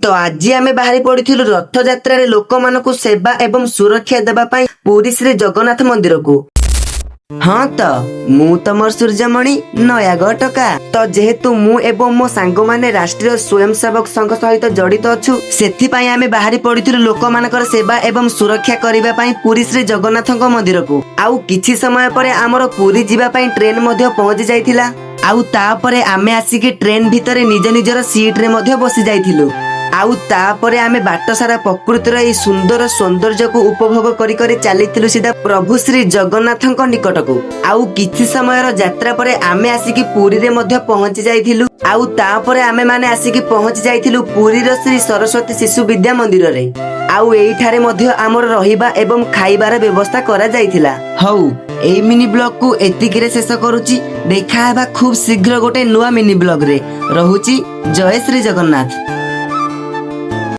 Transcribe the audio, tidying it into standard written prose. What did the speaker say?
ତ ଆଜି ଆମେ ବାହାରି ପଡିଥିଲୁ ରଥଯାତ୍ରାରେ ଲୋକମାନଙ୍କୁ ସେବା ଏବଂ ସୁରକ୍ଷା ଦେବା ପାଇଁ ପୁରୀ ଶ୍ରୀ ଜଗନ୍ନାଥ ମନ୍ଦିରକୁ। ହଁ ତ, ମୁଁ ତମର ସୂର୍ଯ୍ୟମଣି, ନୟାଗଡ଼ ଟକା। ତ ଯେହେତୁ ମୁଁ ଏବଂ ମୋ ସାଙ୍ଗମାନେ ରାଷ୍ଟ୍ରୀୟ ସ୍ୱୟଂସେବକ ସଂଘ ସହିତ ଜଡିତ ଅଛୁ, ସେଥିପାଇଁ ଆମେ ବାହାରି ପଡିଥିଲୁ ଲୋକମାନଙ୍କର ସେବା ଏବଂ ସୁରକ୍ଷା କରିବା ପାଇଁ ପୁରୀ ଶ୍ରୀ ଜଗନ୍ନାଥଙ୍କ ମନ୍ଦିରକୁ। ଆଉ କିଛି ସମୟ ପରେ ଆମର ପୁରୀ ଯିବା ପାଇଁ ଟ୍ରେନ ମଧ୍ୟ ପହଞ୍ଚି ଯାଇଥିଲା। ଆଉ ତାପରେ ଆମେ ଆସିକି ଟ୍ରେନ ଭିତରେ ନିଜ ନିଜର ସିଟରେ ମଧ୍ୟ ବସି ଯାଇଥିଲୁ। ଆଉ ତାପରେ ଆମେ ବାଟ ସାରା ପ୍ରକୃତିର ଏଇ ସୁନ୍ଦର ସୌନ୍ଦର୍ଯ୍ୟକୁ ଉପଭୋଗ କରି କରି ଚାଲିଥିଲୁ ସିଧା ପ୍ରଭୁ ଶ୍ରୀ ଜଗନ୍ନାଥଙ୍କ ନିକଟକୁ। ଆଉ କିଛି ସମୟର ଯାତ୍ରା ପରେ ଆମେ ଆସିକି ପୁରୀରେ ମଧ୍ୟ ପହଞ୍ଚି ଯାଇଥିଲୁ। ଆଉ ତାପରେ ଆମେ ମାନେ ଆସିକି ପହଞ୍ଚି ଯାଇଥିଲୁ ପୁରୀର ଶ୍ରୀ ସରସ୍ୱତୀ ଶିଶୁ ବିଦ୍ୟା ମନ୍ଦିରରେ। ଆଉ ଏଇଠାରେ ମଧ୍ୟ ଆମର ରହିବା ଏବଂ ଖାଇବାର ବ୍ୟବସ୍ଥା କରାଯାଇଥିଲା। ହଉ, ଏଇ ମିନି ବ୍ଲଗକୁ ଏତିକିରେ ଶେଷ କରୁଛି। ଦେଖା ହେବା ଖୁବ୍ ଶୀଘ୍ର ଗୋଟେ ନୂଆ ମିନି ବ୍ଲଗରେ। ରହୁଛି, ଜୟ ଶ୍ରୀ ଜଗନ୍ନାଥ।